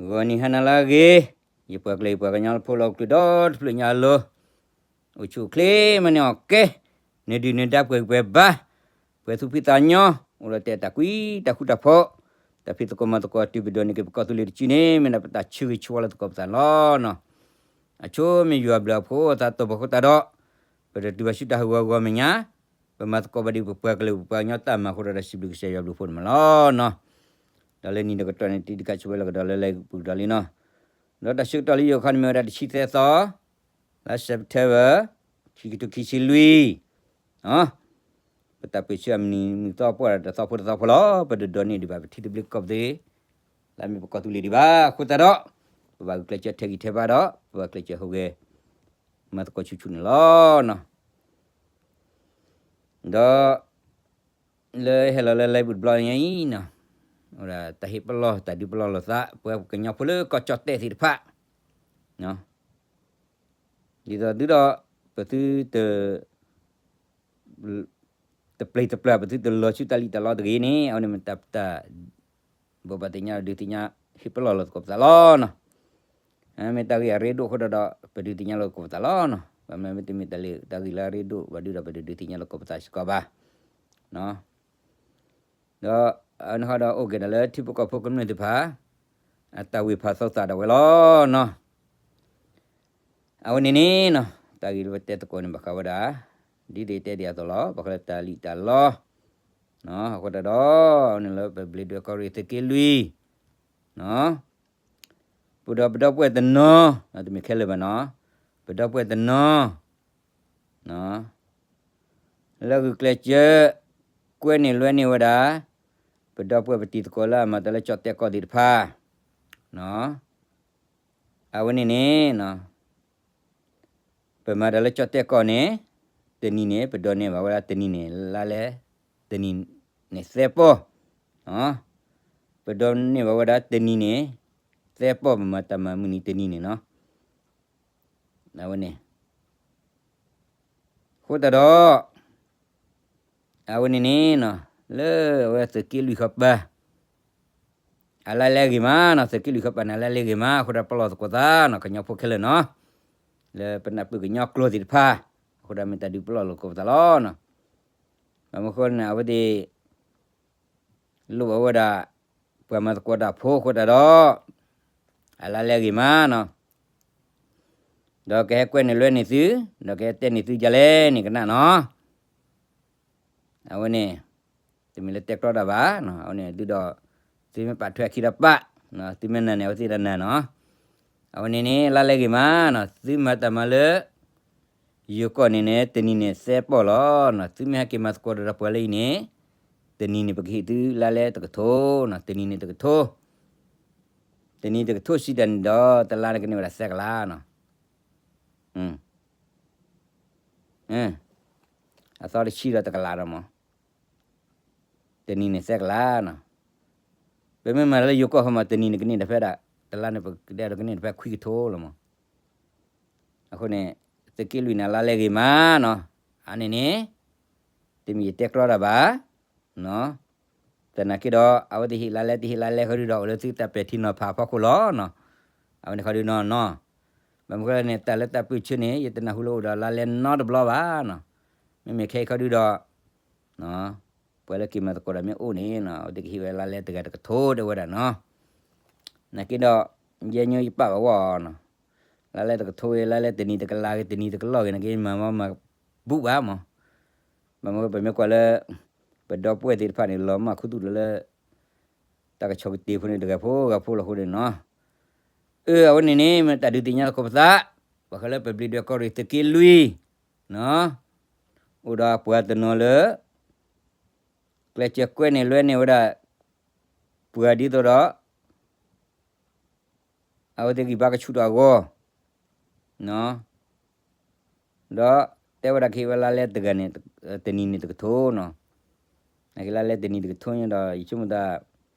ဂီၤနံၤဟါနၤလၢအဂ့ၤ, ယပှၤကလုာ်ယပှၤကညီဖိလၢဟီၣ်ခိၣ်ချၢဒီတဖျၢၣ်ညါအလိၤ, အိၣ်ဆူၣ်အိၣ်ချ့မၤန့ၢ်အီၣ်ကဲ, နဒုၣ်နဒါပှဲၤဂံၢ်ပှဲၤဘါ, ပှဲၤသူၣ်ဖှံသးညီ, အိၣ်ဒီးတၢ်အဲၣ်တၢ်ကွံတၢ်ဃူတၢ်ဖိး, တၢ်ဖံးသကိးမၤသကိးတုၤပဒိးန့ၢ်က့ၤပကီၢ်သူလ့ၤတစုန့ၣ် မ့ၢ်ဒၣ်ပတၢ်ဆၢဂ့ၤဆၢဝါလၢသကိးပသးန့ၣ်လီၤ. အဆိမ့ၢ်ယွၤဘျုးအဖိအသးတီၢ်ပှၤဃိသတးဒီး, ပတတုၤဘၣ်ဆူတၢ်ဟးဂီၤအဂီၢ်မဲာ်ညါ, ပမၤသကိးဘၣ်ဒံးပပှၤကလုာ်ပပှၤကညီတၢ်မၤအဃိဒီး စံးဘျုးကစၢ်ယွၤဘျုးအဖိန့ၣ်မးလီၤနီၤ. ဒီးလၢနံၤတကတီၢ်န့ၣ် တံၤတကးဆိဝဲလၢကဒီးလၢလၢပူၤကဒီးလံနီၤ. ဒီးတၢ်ဆၢကတီၢ်လၢယိၤခီန့ၣ်မ့ၢ်ဝဲဒၣ်တဆံသၢသီ, လါ September, ခံကထိခံဆံလွံၢ်, ပတၢ်ပၢၢ်ဆၢအမုၢ်နံၤမုၢ်သီပှၢ်ဒီးတသီဖိတသီဖိလီၤ. ပတဒိးန့ၢ်ဒံးဘၣ်ပထံသဘျ့ကီၢ်ပသ့, လၢမ့ၢ်ပကီၢ်သူလ့ၤဒံးဘၣ်အဃိသတးဒီး, ပဘၣ်ဂုာ်ကျဲးစၢးထဲးဂံၢ်ထဲးဘါဒီး ပဘၣ်ကျဲးစၢးဟူးဂဲၤ မၤသကိးဆူၣ်ဆူၣ်န့ၣ်လီၤ. ဒီး လၢဟဲလီၤလၢလၢပူၤတဘျီညါအံၤနီၤ, အိၣ်ဒၣ်တၢ်ဟ့ၣ်ပလီၢ်တၢ်ဒုးပလီၢ်လိာ်သး ပှၤကညီဖိလၢကီၢ်ကၠီၣ်တဲၣ်သ့ၣ်တဖၣ်, ဒ်သိးသုဒီး ပသုတ တပျံၤတပျၢ်ပသုတလီၤဆူတၢ်လံၣ်တၢ်လီတဂ့ၤန့ၣ် အဝဲန့ၣ်မ့ၢ်တၢ် ဘိးဘၣ်သ့ၣ်ညါဒီးဒုးသ့ၣ်ညါ ဟ့ၣ်ပလီၢ်လိာ်သကိးပသးလီၤနီၤ. မ့ၢ်တၢ်ဂ့ၢ်အရ့ဒိၣ်အဃိဒီး ပဒုးသ့ၣ်ညါလိာ်သကိးပသးလီၤနီၤ. ဘၣ်မနုၤမ့ၢ်တမ့ၢ်တၢ်လၢတၢ်ဂ့ၢ်လၢအရ့ဒိၣ်ဘၣ်ဒုးဒီး ပတဒုးသ့ၣ်ညါလိာ်သကိးပသးစ့ၢ်ကီးဘၣ်. ဒီးအဝဲန့ၣ်ဃီဒီးအိၣ်က့ၤဒီးလၢထံဖိကီၢ်ဖိကမျၢၢ်သ့ၣ်တဖၣ် အတၢ်ဝံၢ်ဖးသီသးဒၣ်ဝဲလီၤနီၤ. အဝဲန့ၣ်န့ၣ်နီၤ တၢ်ဂ့ၢ်လၢပတဲသကိးန့ၣ် ဘၣ်ဃးဝဲဒၣ် ဒ်ယတဲဒ်အသိးလီၤ. ဘၣ်ဃးလၢတၢ်လံၣ်တၢ်လီ အဃိသတးဒီး အဝဲန့ၣ်လၢပဘျ့ဒွဲၣ်ကီၢ်ရ့ၣ်သုးက့လွံၢ် ပဒီပုၢ်ဝဲၢ်တနီၤ, တမ့ၢ်ခဲလၢာ်ဘၣ်နီၤ, ပဒီပုၢ်ဝဲၢ်တနီၤ လၢဂုာ်ကျဲးစၢး ကွဲန့ၢ်လွဲန့ၢ်ဝဲဒၣ် ပဒီပုၢ်ဝဲၢ်ပတံၤသကိးလၢအမၤတၢ်လၢကၠီၣ်တဲၣ်ကီၢ်သ့ၣ်တဖၣ် အဝဲန့ၣ်န့ၣ် ပမၤတၢ်လၢကၠီၣ်တဲၣ်ကီၢ်န့ၣ် တနံၤန့ၣ် ပဒိးန့ၢ်ဘၣ်ဝဲဒၣ်တနံၤန့ၣ် လါလဲ, တနံၤန့ၣ်သၢပီၢ်, ပဒိးန့ၢ်ဘၣ်ဝဲဒၣ်တနံၤန့ၣ် သၢပီၢ် ပမၤတၢ်မၤမုၢ်နံၤတနံၤန့ၣ်နီၤ. အဝဲန့ၣ် အဃိသတးဒီး အဝဲန့ၣ်န့ၣ် လၢအဝဲသုးက့လွံၢ်ဃီပၤ အလါလဲဂ့ၤမးနီၤ, သုးက့လွံၢ်ဃီပၤန့ၣ် အလါလဲဂ့ၤမး အဃိဒီးပလီၢ်သကိးသးနီၤ, ကညီဖိခဲလၢာ်နီၤ, လၢပနၢ်ပၢၢ်ကညီကျိာ်သ့ၣ်တဖၣ်, အဃိဒီးမ့ၢ်တၢ်ဒုးပလီၢ်လိာ်သကိးပသးလီၤနီၤ. ဘၣ်မနုၤအဃိန့ၣ် အဝဲသ့ၣ် လိၣ်ဘၣ်ဝဲဒၣ် ပှၤမၤသကိးတၢ်ဖိအဃိသတးဒီး အလါလဲဂ့ၤမးနီၤ, ဒီးကဟဲကွဲန့ၢ်လွဲန့ၢ်သု, ဒီးကဟဲတဲန့ၢ်သုဒ်လဲၣ်န့ၣ်ကနၣ်နီၤ. အဝဲန့ၣ် တမ့ၢ်လၢတဲကြီတၢ်ဘၣ်, အဝဲန့ၣ်ဒုးဒီး သုမ့ၢ်ပာ်ထွဲအခံဒီးပာ်, သုမ့ၢ်နာ်န့ၣ် အဝဲသ့ၣ်တနာ်နီၤ. အဝဲန့ၣ်န့ၣ် လါလဲဂ့ၤမးနီၤ, သုမၤတၢ်မၤလၢ ယိၤကီၢ်န့ၣ်န့ၣ် တနံၤန့ၣ်သၢပီၢ်လီၤ. သုမ့ၢ်ဟဲက့ၤမၤသကိးဒီးပှၤလၢအံၤန့ၣ် တနံၤန့ၣ် ပကဟ့ၣ်သုလါလဲတကထိနီၤ, တနံၤန့ၣ်တကထိ, တနံၤတကထိစံးတၢ်န့ၣ်ဒီး တလါန့ၣ်ကန့ၢ်ဝဲဒၣ်သၢကလးနီၤ. အသီတဆံဒီးတကလးဒီးမး, တနံၤန့ၣ်သၢကလးနီၤ. ပမ့ၢ်မၤလၢယိၤကီၢ်ဃီမး တနံၤန့ၣ်ကန့ၢ်တၢ်ဖဲဒၣ်, တလါန့ၣ်ပကဒဲဒီးကန့ၢ်တၢ်ဖဲခွံကထိလီၤမး. အဃိန့ၣ် သုးက့လွံၢ်န့ၣ် လါလဲဂ့ၤမးနီၤ, အန့ၣ်န့ၣ် တမ့ၢ်ယတဲကြီတၢ်ဘၣ် သနာ်က့ဒီး အဝဲသ့ၣ်ဟ့ၣ်လါလဲ တဟ့ၣ်လါလဲဃီဒုဒီး အိၣ်လၢသုတၢ်ပဲာ်ထံနီၤဖးအဖီခိၣ်လီၤနီၤ. အဝဲန့ၣ်ဃီဒုနီၤနီၤ, ဘၣ်မနုၤဃိလဲၣ်န့ၣ် တၢ်လၢတၢ်ပၢၢ်ဆၢန့ၣ် ယတနၢ်ဟူလၢအိၣ်ဒီးလါလဲနီတဘျီဘၣ်နီၤ. မ့မ့ၢ်ခဲအံၤခီဒုဒီး ပှၤလၢက့ၤမၤသကိးတၢ်မ့ၢ်အိၣ်န့ၣ် အဝဲသ့ၣ်ကဟ့ၣ်ဝဲလါလဲတဂၤတကထိတဲဝဲဒၣ်နီၤ. သနာ်က့ဒီး ယဲညိယပာ်ဘၣ်ဝဲနီၤ, လါလဲတကထိဂ့ၤ လါလဲတနံၤတကလးဂ့ၤ တနံၤတကလီၢ်ဂ့ၤ နာ်က့မၤမၤမၤဘူၣ်ဘၣ်မး. ဘၣ်မနုၤပမ့ၢ်ကွၢ်လၢ ပဒီပုၢ်ဝဲၢ်သ့ၣ်တဖၣ်န့ၣ် လီၤမၢ်ခူသူၣ်လၢလၢ တၢ်ကဆီၣ်ကတ့ၤဖိန့ၣ် တဂၤဖိဂၤဖိလီၤအဃိန့ၣ်နီၤ. အၢ အဝဲန့ၣ်န့ၣ် မ့ၢ်တၢ်ဒုးသ့ၣ်ညါသကိးပသး ဘၣ်ဃးလၢပဘျ့ဒွဲၣ်ကီၢ်ရ့ၣ်သုးက့လွံၢ် အိၣ်ဒီးပှၤတနီၤလၢ ကျဲးစၢးကွဲန့ၢ်လွဲန့ၢ်ဝဲဒၣ် ပှၤဒ်သိးဒီး အဝဲသ့ၣ်ဂံၢ်ဘါကဆူၣ်ထီၣ်အဂီၢ် ဒီးတဲဝဲဒၣ်ကဟ့ၣ်ဝဲလါလဲတဂၤန့ၣ် တနံၤန့ၣ်တကထိနီၤ. နာ်က့လါလဲတနံၤတကထိန့ၣ်ဒီး ယဆိကမိၣ်သး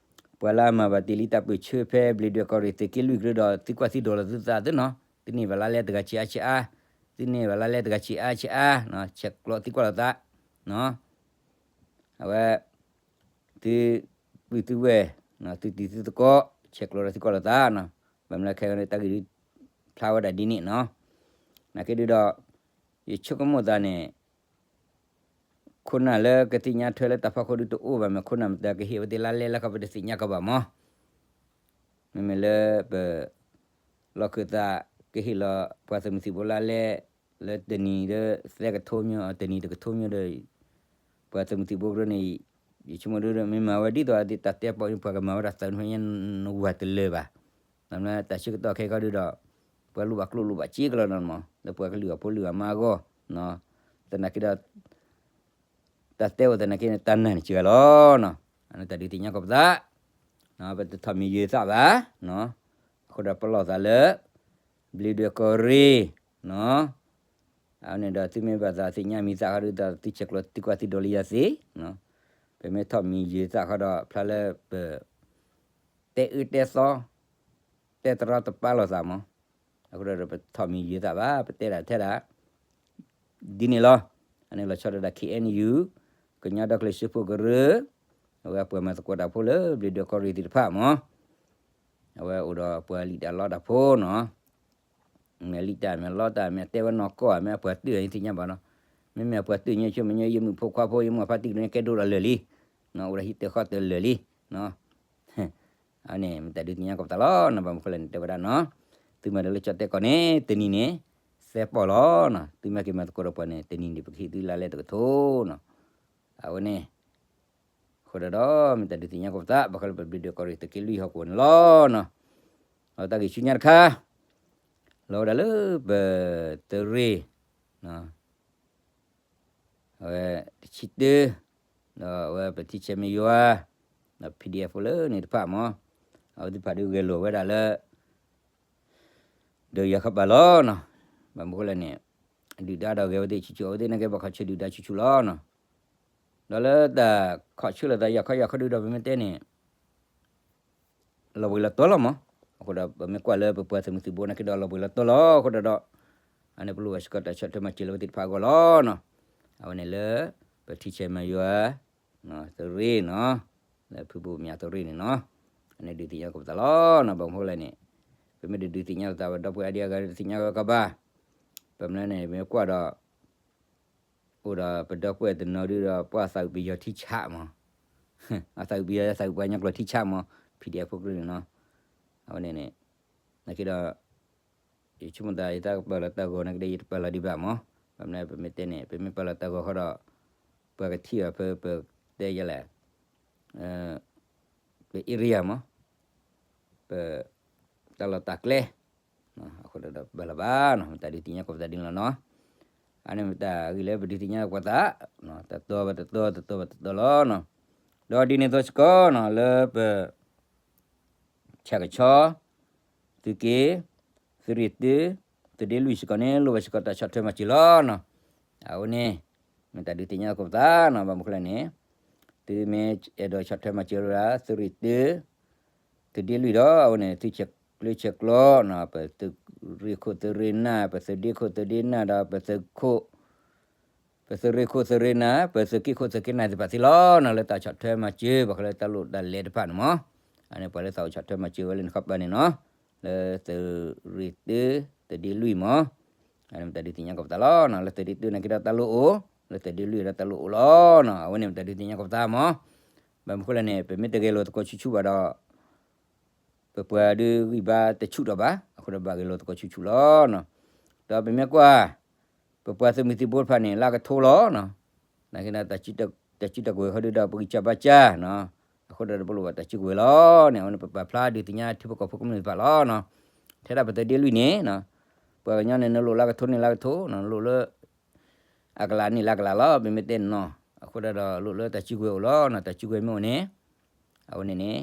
ပှၤလၢအမၤဘၣ်တ့ၢ်လံတၢ်ပၢၢ်ဆၢဖဲဘျ့ဒွဲၣ်ကီၢ်ရ့ၣ်သုးက့လွံၢ်ကရၢဒီး သုကွၢ်သုဒိးလီၤသုသးသုနီၤ, သုန့ၢ်ဘၣ်လါလဲတဂၤဆံးအါဆံးအါ, သုန့ၢ်ဘၣ်လါလဲတဂၤဆံးအါဆံးအါ, ဆဲးကျိးသုကွၢ်လိာ်သး အဝဲ သုပုၢ်သုဝဲၢ် သုတံၤသုသကိး ဆဲးကျိးဒီးသုကွၢ်လိာ်သး ဘၣ်မနုၤလဲၣ်ခဲအံၤန့ၣ် တၢ်ဂ့ၢ်ဒုးဖျါဝဲဒၣ်ဒ်န့ၣ်နီၤ. နာ်က့ဒုးဒီး ယဆိကမိၣ်သးန့ၣ် ခိၣ်နၢ်လၢကသ့ၣ်ညါထွဲလၢတၢ်ဖးခိၣ်ဒုးတအိၣ်ဘၣ်မ့ၢ် ခိၣ်နၢ်မတၤကဟ့ၣ်ဝဲသ့ၣ်လါလဲလၢခီပတသ့ၣ်ညါကီးဘၣ်မး. မ့မ့ၢ်လၢပ လီၢ်ခၢၣ်သးကဟ့ၣ်လီၤပှၤသုးမုၢ်သံၣ်ဘိလါလဲ လၢတနံၤဒီးသၢကထိမ့ၢ် တနံၤတကထိမ့ၢ်ဒီး ပှၤသုးမုၢ်သံၣ်ဘိကရၢန့ၣ် ယဆိကမိၣ်ဒ်မ့ၢ်မၤဝဲဒ်သိးအသ့ၣ်တၢ်တဲပီာ်န့ၣ် ပှၤကမၤဝဲဒၣ်သၢနွံညါနဝၤတလၢာ်ဘၣ်. နမ့ၢ်တၢ်ဆၢကတီၢ်ခဲအံၤခီဒုးဒီး ပှၤလိၣ်ဘၣ်ကျိၣ်လိၣ်ဘၣ်စ့ကလီၤနီၤမး လၢပှၤကလုာ်အဖိလုာ်အမါအဂီၢ် သနာ်က့ဒီး တၢ်တဲအိၣ်သနာ်က့န့ၣ် တၢ်နာ်န့ၣ်စှၤလီၤနီၤ. အန့ၣ်တၢ်ဒုးသ့ၣ်ညါကီးပသး ပတထီၣ်မံၤယၢၤသးဘၣ်. အဃိဒီးပလီၢ်သးလၢ ဘျ့ဒွဲၣ်ကီၢ်ရ့ၣ်နီၤ. အန့ၣ်ဒီးသုမ့ၢ်ဘၣ်သးသ့ၣ်ညါမံၤသးဃီဒီး သုဆဲးကျိးသုကွၢ်သုဒိးလံယၤသ့. ပမ့ၢ်ထီၣ်မံၤယၢၤသးဃီဒီး ဖျါလၢပ တဲအၢတဲသီ တဲတရီတပါလိာ်သးမး. အဃိဒီးပထီၣ်မံၤယၢၤသးဘၣ် ပတဲဒၣ်ထဲဒၣ် ဒ်န့ၣ်လီၤ. အန့ၣ်လီၤဆီဒၣ်တၢ် ခ့ၣ်အဲၣ်ယူၣ် ကညီဒီကလုာ်စၢဖှိၣ်ကရၢ အဝဲအပှၤမၤသကိးတၢ်ဖိလၢဘျ့ဒွဲၣ်ကီၢ်ရ့ၣ်သ့ၣ်တဖၣ်မး. အဝဲအိၣ်ဒီးပှၤလံၣ်တၢ်လီတၢ်ဖိနီၤ. မ့ၢ်လံၣ်တၢ်မ့ၢ်လီတၢ်မ့ၢ်တဲဝဲနီၢ်ကီၢ်ဧါ မ့ၢ်အပှၤတၢၢ်အံၤသ့ၣ်ညါဘၣ်နီၤ. မ့မ့ၢ်အပှၤတၢၢ်ညါဆိမ့ၢ်ညါ ယမုၣ်ဖိခွါဖိ ယမိၢ်ဖါတံၢ်ကရၢန့ၣ် ကဲဒိၣ်ဒီးလၢာ်လံ. အိၣ်ဒီးဟံၣ်တၢ်ဃီတၢ်လၢာ်လံ. အန့ၣ်မ့ၢ်တၢ်ဒုးသ့ၣ်ညါကီးပသးလီၤနီၤ. ဘၣ်မနုၤဃိလဲၣ်န့ၣ် တဲဝဲဒၣ်နီၤ. သုမၤဒီးလၢကၠီၣ်တဲၣ်ကီၢ်န့ၣ် တနံၤန့ၣ် သၢပီၢ်လီၤနီၤ. သုမ့ၢ်က့ၤမၤသကိးဒီးပှၤန့ၣ် တနံၤန့ၣ် ပကဟ့ၣ်သုလါလဲတကထိနီၤ. အဝဲန့ၣ် အဃိဒီး မ့ၢ်တၢ်ဒုးသ့ၣ်ညါကီးပသး ဘၣ်ဃးလၢပဘျ့ဒွဲၣ်ကီၢ်ရ့ၣ်သုးက့လွံၢ်ဟီၣ်ကဝီၤန့ၣ်လီၤနီၤ. အတၢ်ဂ့ၢ်ဆူညါတခါ လီၤဝဲဒၣ်လၢပ သုးရ့ၣ် အဝဲ တဆံတၢ ဒီးအဝဲပထံဆဲးမ့ၢ်ယွၤ ဒီး ပီၣ်ဒံၣ်အဲၣ်ဖိလၢန့ၣ်တဖၣ်မး အဝဲသ့ၣ်တဖၣ်ဒုးဂဲၤလိာ်ဝဲဒၣ်လၢ ဒီးယၤခီပၤလီၤနီၤ. ဘၣ်မနုၤဃိလဲၣ်န့ၣ် ဒုၣ်ဒါဒီးဂဲၤဝဲသ့ၣ်ဆူၣ်ဆူၣ် အဝဲသ့ၣ်န့ၣ်ကဲပှၤခီၣ်ဆၢဒုၣ်ဒါဆူၣ်ဆူၣ်လီၤနီၤ. ဒီးလၢတၢ်ခီၣ်ဆၢလိာ်သးယၤခီယၤခီဒုးဒီးပမ့ၢ်တဲန့ၣ် လီၤဘှံးလီၤတီၤလီၤမး. အဃိဒီးပမ့ၢ်ကွၢ်လၢပပှၤသုးမုၢ်သံၣ်ဘိနာ်က့ဒီးလီၤဘှံးလီၤတီၤလီၤ. အဃိဒီး အန့ၣ်ပလိၣ်ဘၣ်စ့ၢ်ကီးတၢ်ဆီၣ်ထွဲမၤစၢၤလၢအဝဲသ့ၣ်တဖၣ်အဂီၢ်လီၤနီၤ. အဝဲန့ၣ်လၢ ပထံဆဲးမ့ၢ်ယွၤ သုးရ့ၣ်နီၤ လၢဖုဘိၣ်မၠးသုးရ့ၣ်န့ၣ်နီၤ. အန့ၣ်ဒုးသ့ၣ်ညါကီးပသးလီၤနီၤ. ဘၣ်မနုၤဃိလဲၣ်န့ၣ် ပမ့ၢ်တဒုးသ့ၣ်ညါလိာ်သးဘၣ် ဒီပုၢ်ဝဲၢ်အါဒံအါဂၤတသ့ၣ်ညါဝဲကီးဘၣ်. ဘၣ်မနုၤလဲၣ်န့ၣ် ပမ့ၢ်ကွၢ်ဒီး အိၣ်ဒီးပဒီပုၢ်ဝဲၢ်တနီၤဒုးဒီး ပှၤသးအုးပယီၤထံဆးမး အသးအုးပယီၤ သးအုးပှၤကညီကျိာ်ထံဆးမး PDF ဖိကရၢန့ၣ်နီၤ. အဝဲန့ၣ်န့ၣ် နာ်က့ဒီး ယဆိကမိၣ်သး ယတၢ်ပာ်လီၤတၢ်ဂီၤနာ်က့ဒီး ယတပာ်လီၤဒံးဘၣ်မး. ဘၣ်မနုၤပမ့ၢ်တဲန့ၣ် ပမ့ၢ်ပာ်လီၤတၢ်ဂီၤဃီဒီး ပှၤကထံၣ်အီၤဖဲပတဲယဲလဲၣ် ပ area မး ပ တၢ်လီၢ်တၢ်ကျဲ အဃိဒီးပာ်လီၤဘၣ်နီၤ မ့ၢ်တၢ်ဒုးသ့ၣ်ညါကီးပသးဒ်န့ၣ်လီၤနီၤ. အန့ၣ်မ့ၢ်တၢ်ဂ့ၢ်လၢပဒုးသ့ၣ်ညါကီးပသး တတီၤဘၣ်တတီၤ တတီၤဘၣ်တတီၤလီၤနီၤ. ဒီးဒ်န့ၣ်အသိးစ့ၢ်ကီးနီၤ လၢပ ဆၣ်ကဆီ သုးက့ သုးရ့ၣ်တၢ သုးဒ့လွံၢ်စ့ၢ်ကီးန့ၣ် လိၣ်ဘၣ်စ့ၢ်ကီးတၢ်ဆီၣ်ထွဲမၤစၢၤလီၤနီၤ. အဝဲန့ၣ် မ့ၢ်တၢ်ဒုးသ့ၣ်ညါကီးပသးနီၤ ဘၣ်မနုၤဃိလဲၣ်န့ၣ် သုမ့ၢ်အဲၣ်ဒိးဆီၣ်ထွဲမၤစၢၤဝဲဒၣ် သုးရ့ၣ်တၢ သုးဒ့လွံၢ်ဒီး အဝဲန့ၣ် သုဆဲးကျၢဆဲးကျိးနီၤ ပသုးရ့ၣ်ခိၣ်သုးရ့ၣ်နၢ် ပသုးဒ့ခိၣ်သုးဒ့နၢ်ဒီး ပသုးခိၣ် ပသုးရ့ၣ်ခိၣ်သုးရ့ၣ်နၢ် ပသုးက့ခိၣ်သုးက့နၢ်သ့ၣ်တဖၣ်သ့လီၤနီၤ လၢတၢ်ဆီၣ်ထွဲမၤစၢၤ ဘၣ်ဃးလၢတၢ်လိၣ်တၢ်လဲၤတဖၣ်န့ၣ်မး. အန့ၣ်ပှၤလၢသးအိၣ်ဆီၣ်ထွဲမၤစၢၤဝဲလၢနခီပၤန့ၣ်နီၤ လၢသုးရ့ၣ်တၢ သုးဒ့လွံၢ်မး. အန့ၣ်မ့ၢ်တၢ်ဒုးသ့ၣ်ညါကီးပသးလီၤနီၤ လၢသုးဒ့တၢနာ်က့ဒီးတၢ်လိၣ်အိၣ် လၢသုးဒ့လွံၢ်ဒီးတၢ်လိၣ်အိၣ်လီၤနီၤ အဝဲန့ၣ်မ့ၢ်တၢ်ဒုးသ့ၣ်ညါကီးပသးမး. ဘၣ်မနုၤဃိလဲၣ်န့ၣ် ပမ့ၢ်တဂဲၤလိာ်သကိးဆူၣ်ဆူၣ်ဘၣ်ဒီး ပပှၤဒုးဂံၢ်ဘါတဆူၣ်ထီၣ်ဘၣ် အဃိဒီးဘၣ်ဂဲၤလိာ်သကိးဆူၣ်ဆူၣ်လီၤနီၤ. ဒီးပမ့ၢ်ကွၢ် ပပှၤသုးမုၢ်သံၣ်ဘိတဖၣ်န့ၣ် လၢကထိလီၤနီၤ. နာ်က့ဒီး တၢ်စုတၢ်ကဝဲၤဃီဒုးဒီး ပဂံၢ်စၢ်ဘါစၢ်နီၤ. အဃိဒီးပလိၣ်ဘၣ်တၢ်စုကဝဲၤလီၤန့ၣ် အဝဲန့ၣ်ပပာ်ဖျါဒုးသ့ၣ်ညါထံဖိကီၢ်ဖိကမျၢၢ်တဖၣ်လီၤနီၤ. ထဲဒၣ်ပသုးဒ့လွံၢ်န့ၣ် ပှၤကညီန့ၣ် နလိၣ်လၢကထိန့ၣ်လၢကထိ နလိၣ်လၢ အကလးန့ၣ်လၢအကလးလီၤ ပမ့ၢ်တဲန့ၣ်နီၤ. အဃိဒီး လိၣ်လၢတၢ်စုကဝဲၤအိၣ်လီၤနီၤ တၢ်စုကဝဲၤမ့ၢ်အိၣ်န့ၣ် အဝဲန့ၣ်န့ၣ်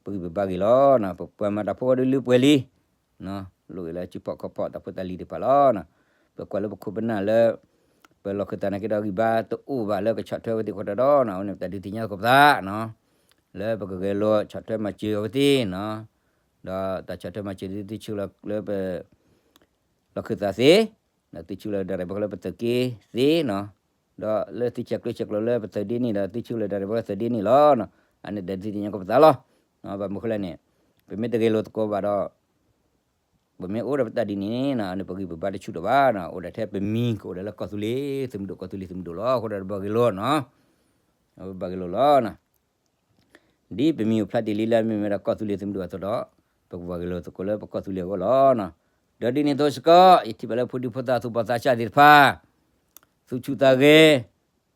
ပဂံၢ်ပဘါဂ့ၤလီၤနီၤ. ပပှၤမၤတၢ်ဖိဝဲဒၣ်လၢပှဲၤလံ လိၣ်ဂ့ၤလၢစုဖီၣ်ခီၣ်ဖီၣ်တၢ်ဖိတၢ်လံၤသ့ၣ်တဖၣ်လီၤနီၤ. ပကွၢ်လၢပခိၣ်ပနၢ်လၢ ပလီၢ်ခၢၣ်သးနာ်က့ဒီးဂံၢ်ဘါတအိၣ်ဘၣ်လၢကဆီၣ်ထွဲဝဲသ့ၣ်အဃိဒီးနီၤ အဝဲန့ၣ်ပတၢ်ဒုးသ့ၣ်ညါကီးပသးနီၤ လၢပကဂဲၤလိာ်ဆီၣ်ထွဲမၤစၢၤအဝဲသ့ၣ်နီၤ. ဒီးတၢ်ဆီၣ်ထွဲမၤစၢၤသုဆူၣ်လီၤလၢပ လီၢ်ခၢၣ်သးသ့ ဒီးသုဆူၣ်လီၤဒၣ်ရဲၣ်ဘၣ်ဃီလၢပသုးက့သ့နီၤ. ဒီးလၢသုဆဲးကျၢဆဲးကျိးလၢပသုးဒ့န့ၣ်ဒီး သုဆူၣ်လီၤဒၣ်ရဲၣ်ဘၣ်ဃီလၢသုးဒ့န့ၣ်လီၤနီၤ. အန့ၣ်တၢ်ဒုးသ့ၣ်ညါကီးပသးလီၤ. ဘၣ်မနုၤဃိလဲၣ်န့ၣ် ပမ့ၢ်တဂဲၤလိာ်သကိးဘၣ်ဒီး ပမ့ၢ်အိၣ်ဒီးပတၢ်ဒ်န့ၣ်န့ၣ် အန့ၣ်ပဂံၢ်ပဘါတဆူၣ်တဘၣ်နီၤ, အိၣ်ဒၣ်ထဲပမံၤကအိၣ်ဒၣ်လၢကီၢ်သူလ့ၤသုးမုၢ်ဒိၣ် ကီၢ်သူလ့ၤသုးမုၢ်ဒိၣ်လီၤ. အဃိဒီးပဘၣ်ဂဲၤလိာ်နီၤ, ပဘၣ်ဂဲၤလိာ်လီၤ. ဒ်ပမံၤအိၣ်ဖျါတ့ၢ်လံလၢမ့မ့ၢ်ဝဲဒၣ်ကီၢ်သူလ့ၤသုးမုၢ်ဒိၣ်အသိးဒီး ပကဘၣ်ဂဲၤလိာ်သကိးလၢပကီၢ်သူလ့ၤအဂီၢ်လီၤ. ဒီးဒ်န့ၣ်အသိးစ့ၢ်ကီး ယထံၣ်ဘၣ်လၢဖိဒံဖိသၣ်သူၣ်ဘီၣ်သးစၢ်သ့ၣ်တဖၣ် သူၣ်ဆူၣ်သးဂဲၤ,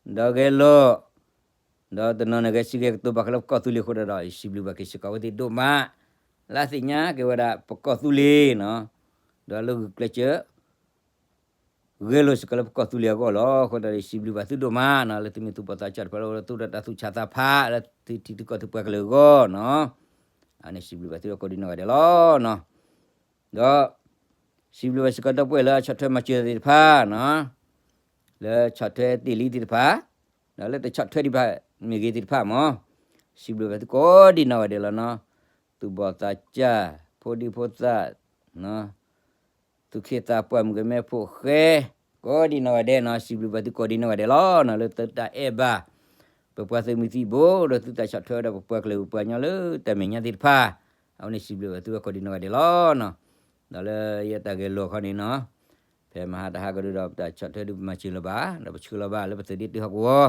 ဒီးဂဲၤလိာ်, ဒီးတနီၤန့ၣ်ဂဲၤဆံဂဲၤကတိၤဘၣ်ဃးလၢပကီၢ်သူလ့ၤအဃိဒီး ယစံးဘျုးဘၣ်က့ၤစ့ၢ်ကီးအဝဲသ့ၣ်ဒိၣ်မး လၢအသ့ၣ်ညါက့ၤဝဲဒၣ်ပကီၢ်သူလ့ၤနီၤ, ဒီးလၢဂုာ်ကျဲးစၢး ဂဲၤလိာ်စ့ၢ်ကီးလၢပကီၢ်သူလ့ၤအဂီၢ်လီၤ. အဃိဒီးယစံးဘျုးဘၣ်သုဒိၣ်မးနီၤ, လၢသုမ့ၢ်သူၣ်ဘီၣ်သးစၢ်တဖၣ်လၢအဝဲဒၣ်သူၣ်ဒီးတၢ်သူၣ်ဆါသးဖး လၢထံထံကီၢ်ထံပှၤကလုာ်အဂီၢ်နီၤ, အန့ၣ်စံးဘျုးဘၣ်သုကိးဒံနီၢ်ဂၤဒဲးလီၤနီၤ. ဒီး စံးဘျုးဘၣ်စ့ၢ်ကီးဒီပုၢ်ဝဲၢ်လၢအဆီၣ်ထွဲမၤစၢၤသ့ၣ်တဖၣ်နီၤ, လၢဆီၣ်ထွဲတ့ၢ်လံသ့ၣ်တဖၣ်, ဒီးလၢတဆီၣ်ထွဲဒံးဘၣ်မ့ၢ်ဂ့ၤသ့ၣ်တဖၣ်မး, စံးဘျုးဘၣ်သုကိးဒံနီၢ်ဂၤဒဲးလီၤနီၤ. သူၣ်ဘီၣ်သးစၢ်, ဖိဒံဖိသၣ်, သူၣ်က့သးပှၢ်မုၣ်ကမဲဖိဃဲ, ကိးဒံနီၢ်ဂၤဒဲးနီၤ, စံးဘျုးဘၣ်သုကိးဒံနီၢ်ဂၤဒဲးလီၤနီၤ, လၢသုတၢ်အဲၣ်ဘၣ် ပပှၤသုးမုၢ်သံၣ်ဘိ ဒီးသုတၢ်ဆီၣ်ထွဲဝဲဒၣ်ပပှၤကလုာ်ပပှၤကညီလၢတၢ်မဲာ်ညါသ့ၣ်တဖၣ်, အဝဲန့ၣ်စံးဘျုးဘၣ်သုဝဲကိးဒံနီၢ်ဂၤဒဲးလီၤနီၤ. ဒီးလၢယတၢ်ဂဲၤလိာ်ခီန့ၣ်နီၤ, ဖဲမဟါတဟါကဒီးဒီး ပတၢ်ဆီၣ်ထွဲဒုးပမၤစၢၤလၢၤဘၣ်, ဒီးပဆှၢလီၤဘၣ်လၢပသုးဒ့တုဟီၣ်ကဝီၤ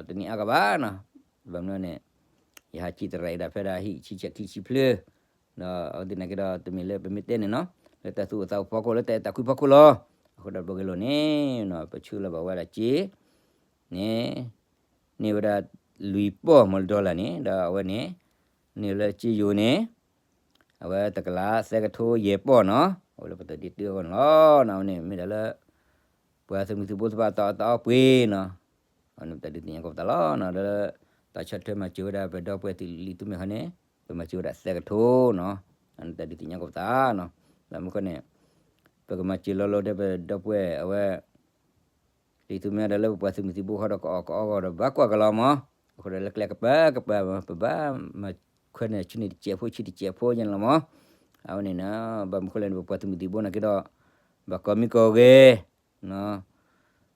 တနံၤအါကဘၣ်နီၤ, ဘၣ်မနုၤန့ၣ် ယဟးစံၣ်သရၣ်အံၤဒၣ်ဖဲဒၣ်ဟံၣ်ဆံဆဲးခံဆံဖျၢၣ်, ဒီးအဝဲသ့ၣ်နာ်က့ဒီးတမ့ၢ်လၢပမ့ၢ်တဲန့ၣ်နီၤ, လၢတၢ်သူၣ်အိၣ်သးအိၣ်ဖီခိၣ် လၢတၢ်အဲၣ်တၢ်ကွံဖီခိၣ်လီၤ. အဃိဒီးပဂဲၤလိာ်န့ၣ် ပဆှၢလီၤဘၣ်ဝဲဒၣ်စ့ န့ၣ် န့ၢ်ဝဲဒၣ်လွံၢ်ပီၢ်မးလၢ dollar န့ၣ် ဒီးအဝဲန့ၣ် န့ၢ်လၢစ့ယိၤန့ၣ် အဝဲတကလးသၢကထိယဲၢ်ပီၢ်နီၤ, အဝဲလၢပသုးဒ့တုအဂီၢ်န့ၣ်လီၤ. အဝဲန့ၣ်မ့ၢ်ဒၣ်လၢ ပှၤသုးမုၢ်သံၣ်ဘိသ့ၣ်တဖၣ်အတၢ်အီၣ်တၢ်အီပှ့ၤနီၤ, အဝဲန့ၣ်ပတၢ်ဒုးသ့ၣ်ညါကိးပသးလီၤ. ဒီးလၢ တၢ်ဆီၣ်ထွဲမၤစၢၤဝဲဒၣ်ပဒီပုၢ်ဝဲၢ်သုးလံာ်သုးမုၢ်ခီန့ၣ် ပမၤစၢၤဝဲဒၣ်သၢကထိနီၤ, အဝဲန့ၣ်တၢ်ဒုးသ့ၣ်ညါကိးပသးနီၤ. ဘၣ်မနုၤဃိန့ၣ် ပကမၤစၢၤလီၤလီၤဒီးပဒီပုၢ်ဝဲၢ်အဝဲ လံာ်သုးမုၢ်ဒီးလၢပပှၤသုးမုၢ်သံၣ်ဘိဃီဒီးကအီၣ်ကအီဂီၢ်ဒီးဘၣ်ကွၢ်ကလီၤမး, အဃိဒီးလၢကျဲကပၤကပၤ ပဘၣ်မၤခွဲးန့ၣ်ဆူန့ၣ်တစဲးဖိဆံတစဲးဖိယဲန့ၣ်လီၤမး. အဝဲန့ၣ်နီၤ ဘၣ်မနုၤဃိလဲၣ်န့ၣ် ပပှၤသုးမုၢ်သံၣ်ဘိနာ်က့ဒီး ဘၣ်ကီမံကီဂဲၤ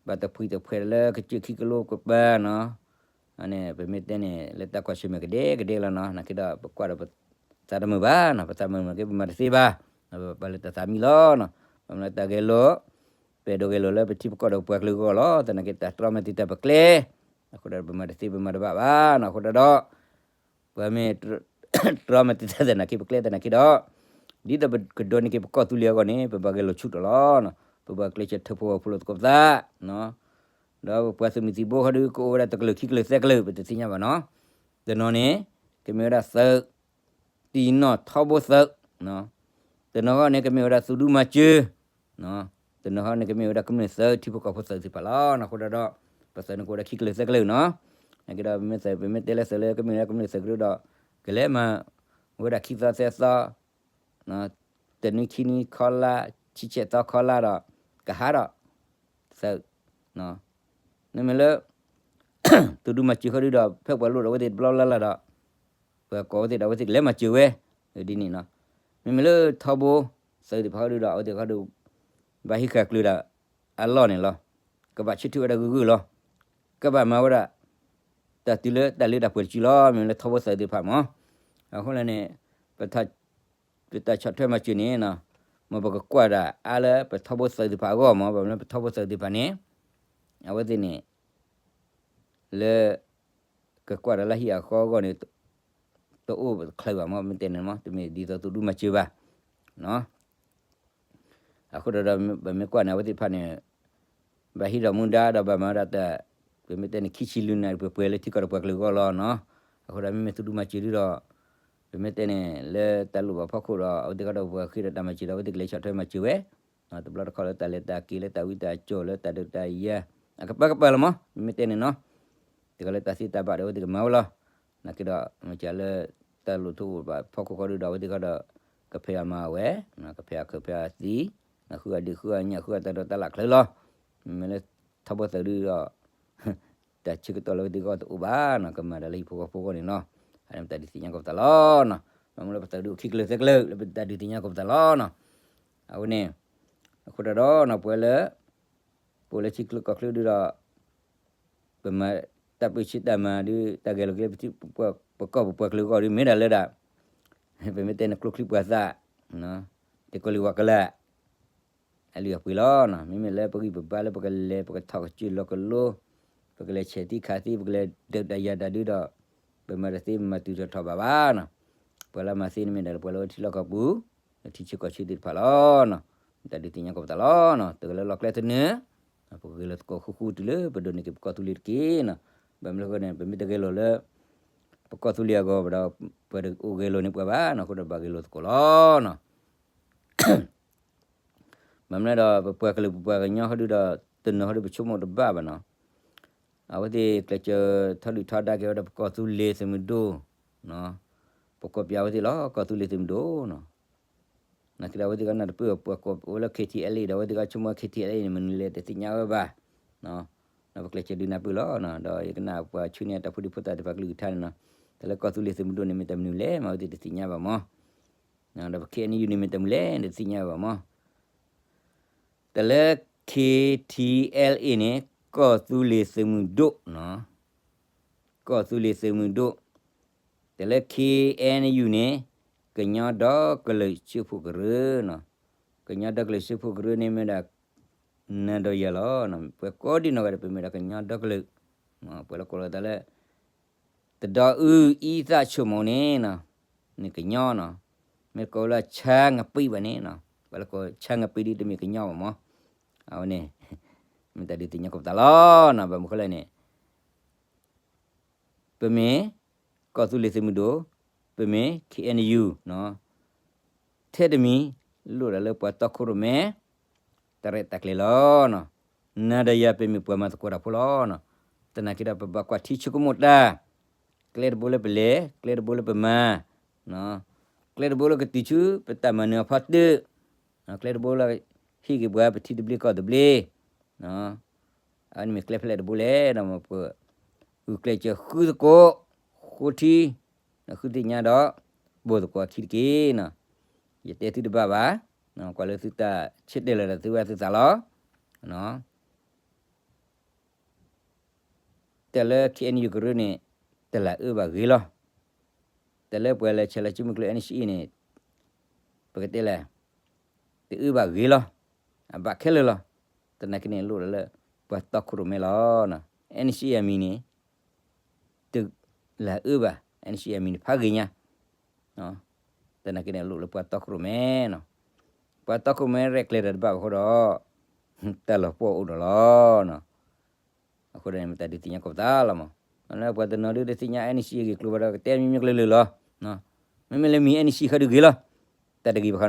ဘၣ်တဖှံတဖှဲးလၢကစၢၢ်ခံကလိကပၤနီၤ, အန့ၣ် ပမ့ၢ်တဲန့ၣ် လၢတၢ်ကွၢ်ဆၢၣ်မဲာ်ကဒဲကဒဲလီၤနီၤ, နာ်က့ဒီးပကွၢ်ဒီးပသးတမုာ်ဘၣ်နီၤ, ပသးမုာ်မးက့ ပမၤတသ့ဘၣ်, ပပာ်လၢတၢ်သးမံလီၤနီၤ. ဘၣ်မနုၤလၢတၢ်ဂဲၤလိာ် ပအဲၣ်ဒိးဂဲၤလိာ်လၢပထံပကီၢ်ဒီးပပှၤကလုာ်အဂီၢ်လီၤ. သနာ်က့တၢ်တြီမၤတံာ်တာ်ပကျဲ, အဃိဒီးပမၤတသ့ပမၤတဘၣ်ဘၣ်နီၤ. အဃိဒီး ပှၤမ့ၢ်တြီမၤတံာ်တာ်သနာ်က့ ပကျဲသနာ်က့ဒီး ဒ်သိးပကဒိးန့ၢ်က့ၤပကီၢ်သူလ့ၤအဂီၢ်န့ၣ် ပဘၣ်ဂဲၤလိာ်ဆူၣ်ထီၣ်လီၤ. ပဘၣ်ကျဲးစၢးထၢဖှိၣ်ဂီၤဖှိၣ်လိာ်သကိးပသး ဒီးပပှၤသုးမုၢ်သံၣ်ဘိဃီဒီး ကအိၣ်ဝဲဒၣ်တကလုာ်ခံကလုာ်သၢကလုာ် ပတသ့ၣ်ညါဘၣ်နီၤ. တနီၤန့ၣ် ကမ့ၢ်ဝဲဒၣ်သုး တံၢ်နီၢ်ထီဘိသုး, တနီၤဃီန့ၣ် ကမ့ၢ်ဝဲဒၣ်သူၣ်ဒူမၤစၢၤ, တနီၤဃီန့ၣ် ကမ့ၢ်ဝဲဒၣ်ကမျၢၢ်သုး ထံဖိကီၢ်ဖိသုးသ့ၣ်တဖၣ်လီၤ. အဃိဒီး ပသုးန့ၣ်ကအိၣ်ဝဲဒၣ်ခံကလုာ်သၢကလုာ်နီၤ. နာ်က့ဒီး ပမ့ၢ်သုး ပမ့ၢ်တဲလၢသုးလၢကမျၢၢ်လၢကမျၢၢ်သုးကရူၢ်ဒီး ကလဲၤမၤဝဲဒၣ်ခံသီသၢသီ တနွံခံနွံခီလါ ဆံဆဲးသီခီလါဒီး ကဟးဒီး သုး မ့မ့ၢ်လၢ သူၣ်ဒူမၤစၢၤဃီဒုဒီး ဖဲပှၤလိၣ်ဒီးအဝဲသ့ၣ်တဘျီလၢ်လၢ်ဒီး ပှၤကိးဝဲသ့ၣ်ဒီး အဝဲသ့ၣ်ကလဲၤမၤစၢၤဝဲ ဒ်န့ၣ်နီၤ. မ့မ့ၢ်လၢထီဘိသုးသ့ၣ်တဖၣ်ဃီဒုဒီး အဝဲသ့ၣ်ဃီဒု ဘၣ်ဟံးဃာ်ကျၢၤဒၣ်အလီၢ်န့ၣ်လီၤ. ကဘၣ်ဆၢထၢၣ်ဝဲဒၣ်ဂုၤဂုၤလီၤ. ကဘၣ်မၤဝဲဒၣ် တၢ်တုၤလၢတၢ်လၢတၢ်ပှဲၤတစုလီၤ. မ့မ့ၢ်လၢထီဘိသုးသ့ၣ်တဖၣ်မး အဃိလၢန့ၣ် ပတၢ်ဆီၣ်ထွဲမၤစၢၤန့ၣ် မ်ပကကွၢ်ဒၣ်အါလၢပထီဘိသုးသ့ၣ်တဖၣ်အဂီၢ်မး. ဘၣ်မနုၤလၢပထီဘိသုးသ့ၣ်တဖၣ်န့ၣ် အဝဲသ့ၣ်န့ၣ် လၢ ကကွၢ်ဒီးလၢဟံၣ်အဃီအဂီၢ်န့ၣ် တအိၣ်တချုးဘၣ်မး မ့ၢ်တဲန့ၣ်မး တမ့ၢ်ဒ်သိးသူၣ်ဒူမၤစၢၤဘၣ်. အဃိဒီး ပမ့ၢ်ကွၢ်န့ၣ် အဝဲသ့ၣ်တဖၣ်န့ၣ် ဘၣ်ဟံးဒီးမူဒါဒီးဘၣ်မၤဝဲဒၣ်တၢ် ပမ့ၢ်တဲန့ၣ် ခံဆံလွံၢ်နၣ်ရံၣ်ပှဲၤပှဲၤလၢထံကီၢ်ဒီးပှၤကလုာ်အဂီၢ်လီၤနီၤ. အဃိဒီးမ့မ့ၢ်သူၣ်ဒူမၤစၢၤဒုဒီး ပမ့ၢ်တဲန့ၣ် လၢတၢ်လိၣ်ဘၣ်ဖီခိၣ်ဒီး အဝဲသ့ၣ်ဃီဒီးပှၤဃ့ဒီးတၢ်မၤစၢၤဒီး အဝဲသ့ၣ်ကလဲၤဆီၣ်ထွဲမၤစၢၤဝဲ တဘျီတခီၣ်လၢတၢ်လဲၤတၢ်က့ၤလၢတၢ်ဝံတၢ်ကၠိလၢတၢ်ဒုးတၢ်ယၤ အကပၤကပၤလီၤမး မ့မ့ၢ်တဲန့ၣ်နီၤ. တခီလၢတၢ်သ့တၢ်ဘၣ်ဒီးအဝဲသ့ၣ်ကမၤဝဲလီၤ. နာ်က့ဒီး မ့ၢ်ကလၢတၢ်လိၣ်ထူဘၣ်ဖီခိၣ်ဃီဒုဒီး အဝဲသ့ၣ်ဃီဒီး ကဖဲးအမၤဝဲ ကဖဲးအခၢးဖဲးအသံ ဃုအဒံးဃုအညၣ်ဃုအတၢ်ဒိးတၢ်လၢ်ချၢလီၤ. မ့မ့ၢ်လၢထီဘိသုးဒုဒီး တၢ်ဆၢကတီၢ်လၢအဝဲသ့ၣ်ဃီတအိၣ်ဘၣ်နီၤ ကမၤတၢ်လၢဟံၣ်ဖိဃီဖိအဂီၢ်န့ၣ်နီၤ. အန့ၣ်ပတၢ်ဒုးသ့ၣ်ညါကိးပသးလီၤနီၤ. ဘၣ်မနုၤလၢပသုးဒုခံကလုာ်သၢကလုာ် လၢပတၢ်ဒုးသ့ၣ်ညါကိးပသးလီၤနီၤ. အဝဲန့ၣ် အဃိဒီးနီၤ ပဝဲလၢ ပအိၣ်လၢထံချၢကီၢ်ချၢဒုဒီး ပမၤတၢ်ပၢဆှၢတၢ်မၤဒု တၢ်ဂဲၤလိာ်က့ၤလၢပထံပကီၢ်ပပှၤကလုာ်အဂီၢ်ဒု မ့ၢ်ဒၣ်လၢဒၣ် ပမ့ၢ်တဲန့ၣ် ကျိချံပှၤသး တကီၢ်လံၢ်ဝၤကလၢာ် အလုၢ်အပှ့ၤလီၤနီၤ. မ့မ့ၢ်လၢပဂံၢ်ပဘါလၢပကလဲၤ ပကထီၣ်ကစၢၢ်လီၤကလိ ပကလဲၤဆဲးသံခးသံ ပကလဲၤဒုးတၢ်ယၤတၢ်ဒုးဒီး ပမၤတသ့ ပမၤတုၤထီၣ်ထီၣ်ဘးဘၣ်နီၤ. ပှၤလၢမၤသ့န့ၣ်မ့ၢ်ဒၣ်လၢပှၤလၢအိၣ်ထံလီၢ်ကီၢ်ပူၤ လၢထံဆၢကီၢ်ဆၢသ့ၣ်တဖၣ်လီၤနီၤ. တၢ်ဒုးသ့ၣ်ညါကိးပသးလီၤနီၤ. တဂၤလၢလီၢ်ကျဲသနၢၣ် ပကဂဲၤလိာ်သကိးဃူဃူတုၤလၢပဒိးန့ၢ်က့ၤပကီၢ်သူလ့ၤတက့ၢ်နီၤ. ဘၣ်မနုၤအဃိန့ၣ် ပမ့ၢ်တဂဲၤလိာ်လၢ ပကီၢ်သူလ့ၤအဂီၢ်ဘၣ်ဒီး ပှၤတအိၣ်ဂဲၤလိာ်န့ၢ်ပှၤဘၣ်နီၤ. အဃိဒီးဘၣ်ဂဲၤလိာ်သကိးလီၤနီၤ. ဘၣ်မနုၤဒီး ပပှၤကလုာ်ပပှၤကညီဟီဒုဒီး တနီၤဟီဒုပဆိကမိၣ်တဘၣ်ဘၣ်နီၤ. အဝဲသ့ၣ်ကျဲးစၢးထီဒုၣ်ထီဒါက့ၤဝဲဒီးပကီၢ်သူလ့ၤသုးမုၢ်ဒိၣ်, ပကိးပၠးအဝဲသ့ၣ်လီၤ ကီၢ်သူလ့ၤသုးမုၢ်ဒိၣ်နီၤ. နာ်က့ဒီး အဝဲသ့ၣ်ကနၣ်တပၢၢ် ပှၤကိးအိၣ်လၢ K T L A ဒီး အဝဲသ့ၣ်ကဆိကမိၣ် K T L A န့ၣ် မနုၤလဲၣ်တသ့ၣ်ညါဝဲဘၣ်. ဒီးပကျဲးစၢးဒုးနၢ်ပၢၢ်လီၤ. ဒီးယကနၣ်ပှၤဆှၢန့ၢ်တၢ်ဖိဒံဖိသၣ်သ့ၣ်တဖၣ်ကလုၢ်ကထါန့ၣ်နီၤ, တၢ်လၢကီၢ်သူလ့ၤသုးမုၢ်ဒိၣ်န့ၣ် မ့ၢ်တၢ်မနုၤလဲၣ် မ့ၢ်အဝဲသ့ၣ်တသ့ၣ်ညါဘၣ်မး. ဒီးပ K N U န့ၣ်မ့ၢ်တၢ်မနုၤလဲၣ် တသ့ၣ်ညါဘၣ်မး. တၢ်လၢ K T L A န့ၣ် ကီၢ်သူလ့ၤသုးမုၢ်ဒိၣ်နီၤ, ကီၢ်သူလ့ၤသုးမုၢ်ဒိၣ်. တၢ်လၢ K N U န့ၣ် ကညီဒီကလုာ်စၢဖှိၣ်ကရၢနီၤ, ကညီဒီကလုာ်စၢဖှိၣ်ကရၢန့ၣ်မ့ၢ်ဒၣ် နၤဒီးယၤလီၤ. ပှၤကိးဒံနီၢ်ဂၤဒဲး ပမ့ၢ်ဒၣ်ကညီဒီကလုာ်, ပှၤလၢကိးလီၤသးလၢ တဒီအုၣ်အံသၣ်ဆိမိၣ်န့ၣ်နီၤ, န့ၣ်ကညီနီၤ, မ့ၢ်ကိးလၢဆါငပံဘၣ်န့ၣ်နီၤ, ပှၤလၢကိးဆါငပံဒ်တမ့ၢ်ကညီဘၣ်မး. အဝဲန့ၣ် မ့ၢ်တၢ်ဒုးသ့ၣ်ညါကိးပသးလီၤနီၤ. ဘၣ်မနုၤဃိလဲၣ်န့ၣ် ပမ့ၢ် ကီၢ်သူလ့ၤသုးမုၢ်ဒိၣ်, ပမ့ၢ် K N U နီၤ, ထဲတမံၤ လိၣ်ဒၣ်လၢပှၤတီခိၣ်ရိၣ်မဲ တၢ်ရဲၣ်တၢ်ကျဲၤလီၤနီၤ. နၤဒီးယၤပမ့ၢ်ပှၤမၤသကိးတၢ်ဖိလီၤနီၤ. သနာ်က့ဒီး ပဘၣ်ကွၢ်ထံဆိကမိၣ်တၢ်, ကျဲတဘိလၢပလဲၤ, ကျဲတဘိလၢပမၤ, ကျဲတဘိလၢကတုၤဆူ ပတၢ်မၤနၢၤအဖီတၢၣ်, ကျဲတဘိလၢ ဟ့ၣ်က့ၤပှၤပထံသဘျ့ကီၢ်သဘျ့ အန့ၣ်မ့ၢ်ကျဲဖဲလဲၣ်တဘိလဲၣ်ဒီး ပဂုာ်ကျဲးစၢးဃုသကိး ဃိထံ, ဃုသ့ၣ်ညါဒီး ဘိၣ်သကိးအခံတက့ၢ်နီၤ. ယတဲသုတဘၣ်ဘၣ်, ကွၢ်လၢသုတၢ်ဆၢတဲာ်လီၤဒီးသုဝဲသုသးလီၤ. တၢ်လၢ K N U ကရၢန့ၣ် တလၢအၢဘၣ်ဂ့ၤလီၤ. တၢ်လၢပှၤလဲၤဆဲးလီၤစုမုၢ်ကျၢၢ် N C A န့ၣ် ပကတဲလဲၣ် တအၢဘၣ်ဂ့ၤလီၤ. အဘၣ်ခဲလၢာ်လီၤ. သနာ်က့န့ၣ် လိၣ်ဒၣ်လၢ ပှၤတီခိၣ်ရိၣ်မဲလီၤ. N C A အမံၤန့ၣ် တလၢအၢဘၣ်. N C A အမံၤန့ၣ်ဖးဂ့ၤညါ သနာ်က့န့ၣ် လိၣ်လၢပှၤတီခိၣ်ရိၣ်မဲနီၤ. ပှၤတီခိၣ်ရိၣ်မဲရဲၣ်ကျဲၤတၢ်တဘၣ်အဃိဒီး တၢ်လီၤပှီၢ်အိၣ်ဒီးလီၤ. အဃိဒီးန့ၣ် မ့ၢ်တၢ်ဒုးသ့ၣ်ညါကိးပသးလီၤမး. ပှၤတနီၤဒုးတသ့ၣ်ညါ N C A ဂ့ၤကျိၤဘၣ်ဒီး ကတဲမံၤမံၤကျၢၤလၢာ်လီၤ. မ့မ့ၢ်လၢမံၤ N C A ဃီဒုးဂ့ၤလီၤ. တၢ်တဂ့ၤဘၣ်ဃီန့ၣ်မး အိၣ်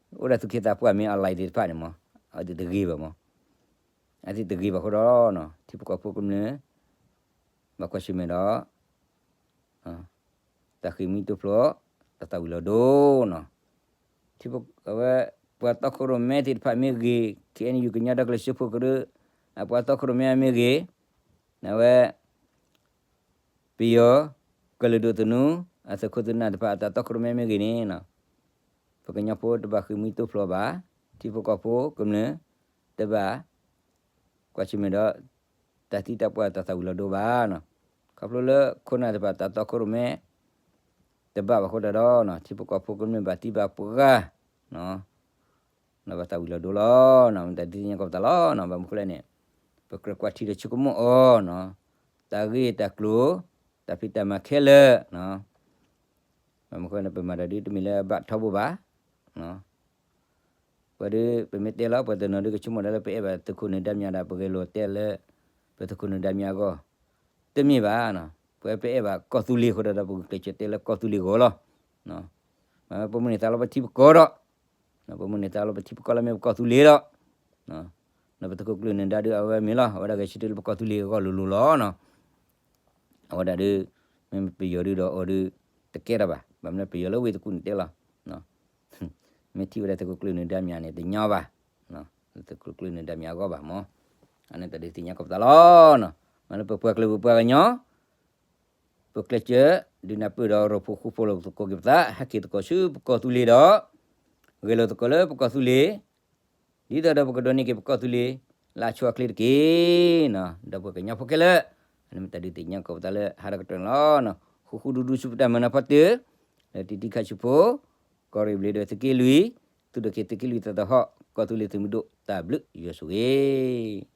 ဒၣ်သူၣ်က့သးပှၢ်မ့ၢ် online သ့ၣ်တဖၣ်န့ၣ်မး အဝဲသ့ၣ်တဂ့ၤဘၣ်မး. အဝဲသ့ၣ်တဂ့ၤဘၣ်အဃိဒီး ထံဖိကီၢ်ဖိကမျၢၢ် ဘၣ်ကွၢ်ဆၢၣ်မဲာ်ဒီး တၢ်ဃ့ၢ်မှံဟးဖျိး တၢ်သၣ်ဝံၤလီၤဒိနီၤ. ထံဖိ အဝဲ ပှၤတီခိၣ်ရိၣ်မဲသ့ၣ်တဖၣ်မ့ၢ်ဂ့ၤ, K N U ကညီဒီကလုာ်စၢဖှိၣ်ကရၢ အပှၤတီခိၣ်ရိၣ်မဲမ့ၢ်ဂ့ၤ, အဝဲ ပယီၤ ကလုာ်ဒိၣ်သနူ အသုးခိၣ်သုးနၢ်တဖၣ်အတၢ်တီခိၣ်ရိၣ်မဲမ့ၢ်ဂ့ၤန့ၣ် ပကညီဖိတဘၣ်ဃ့ၢ်မှံဟးဖျိးဘၣ်, ထံဖိကီၢ်ဖိကမျၢၢ် တဘၣ် ကွၢ်ဆၢၣ်မဲာ်ဒီး တၢ်သံတၢ်ပှၢ်တၢ်သၣ်ဝံၤလီၤဒိဘၣ်နီၤ. ခီဖျိလၢခိၣ်နၢ်တဖၣ်တၢ်တီခိၣ်ရိၣ်မဲ တဘၣ်ဘၣ်အဃိဒီး ထံဖိကီၢ်ဖိကမျၢၢ်ဘၣ်သံဘၣ်ပှၢ် ဘၣ်သၣ်ဝံၤလီၤဒိလီၤ. မ့ၢ်တၢ်ဒုးသ့ၣ်ညါကိးပသးလီၤ. ဘၣ်မနုၤဃိလဲၣ်န့ၣ် ပကြၢးကွၢ်ထံဒီးဆိကမိၣ်အီၤ, တၢ်ဂ့ၢ်တၢ်ကျိၤ တၢ်ဖံးတၢ်မၤခဲလၢာ် ဘၣ်မနုၤဃိန့ၣ် ပမၤတၢ်ဒုးတမ့ၢ်လၢအဘၣ်ထီဘိဘၣ်. ပှၤဒုး ပမ့ၢ်တဲလီၤ ပှၤတနီၤဒုးကဆိကမိၣ်ဒၣ်လၢပအဲၣ်ဘၣ်သုးခိၣ်နၢၤဒါမၠးဒီး ပဂဲၤလိာ်တဲလၢ ပသုးခိၣ်နၢၤဒါမၠးအဂီၢ်, တမ့ၢ်ဘၣ်. ပဝဲပအဲၣ်ဘၣ်ကီၢ်သူလ့ၤအဃိဒီး ပဂုာ်ကျဲးစၢးတဲလၢကီၢ်သူလ့ၤအဂီၢ်လီၤ. ပမုၢ်န့ၢ်သါလီၤပထံပကီၢ်ဒီး ပမုၢ်န့ၢ်သါလီၤပထံပကီၢ်လၢမ့ၢ်ပကီၢ်သူလ့ၤဒီး ပသုးခိၣ်ကျၢၢ်နၢၤဒါဒုးအဝဲမ့ၢ်လီၤ အဝဲဒၣ်ဂဲၤဆၢထၢၣ်လၢပကီၢ်သူလ့ၤအဂီၢ်လိၤလိၤလီၤ. အဝဲဒၣ်ဒုး မ့မ့ၢ်ပယီၤဒုးဒီးအီၤဒုး တကဲထီၣ်ဘၣ်. ဘၣ်မနုၤပယီၤလၢဝ့ၢ်သကူးန့ၣ်တဲလီၤ မ့ၢ်ထံၣ်ဝဲဒၣ်သုးခိၣ်ကျၢၢ်နၢၤဒါမၠးန့ၣ် တညီဘၣ်, သုးခိၣ်ကျၢၢ်နၢၤဒါမၠးအဂီၢ်ဘၣ်မး. အန့ၣ်တၢ်ဒုးသ့ၣ်ညါကိးပသးလီၤ. မ့ၢ်လၢပပှၤကလုာ်ပပှၤကညီ ပကျဲးစၢး ဒုးနၢ်ပၢၢ်ဒီးရိၣ်ဖှိၣ်ဃူဖိးလိာ်သကိးက့ၤပသး ဟဲက့ၤသကိးဆူပကီၢ်သူလ့ၤဒီး ဂဲၤလိာ်သကိးလၢပကီၢ်သူလ့ၤ ဒ်သိးဒီးပကဒိးန့ၢ်က့ၤပကီၢ်သူလ့ၤ လၢအဆိအချ့တက့ၢ်. ဒီးပှၤကညီဖိခဲလၢာ် အန့ၣ်မ့ၢ်တၢ်ဒုးသ့ၣ်ညါကိးပသးလၢဟါဒီကတၢၢ်န့ၣ်လီၤ. ဃူဃူဒူဒူဆူပတၢ်မၤနၢၤဖီတၢၣ် လၢတံၤတံၤခါဆူဖိ ကီၢ်ရ့ၣ်ဘျ့းဒဝဲၢ်သုးက့လွံၢ်, သုးဒိၣ်က့ၤသုးက့လွံၢ်သးသဟီၣ် ကီၢ်သူလ့ၤသုးမုၢ်ဒိၣ် တၢ်ဘျုးယွၤဆိၣ်ဂ့ၤ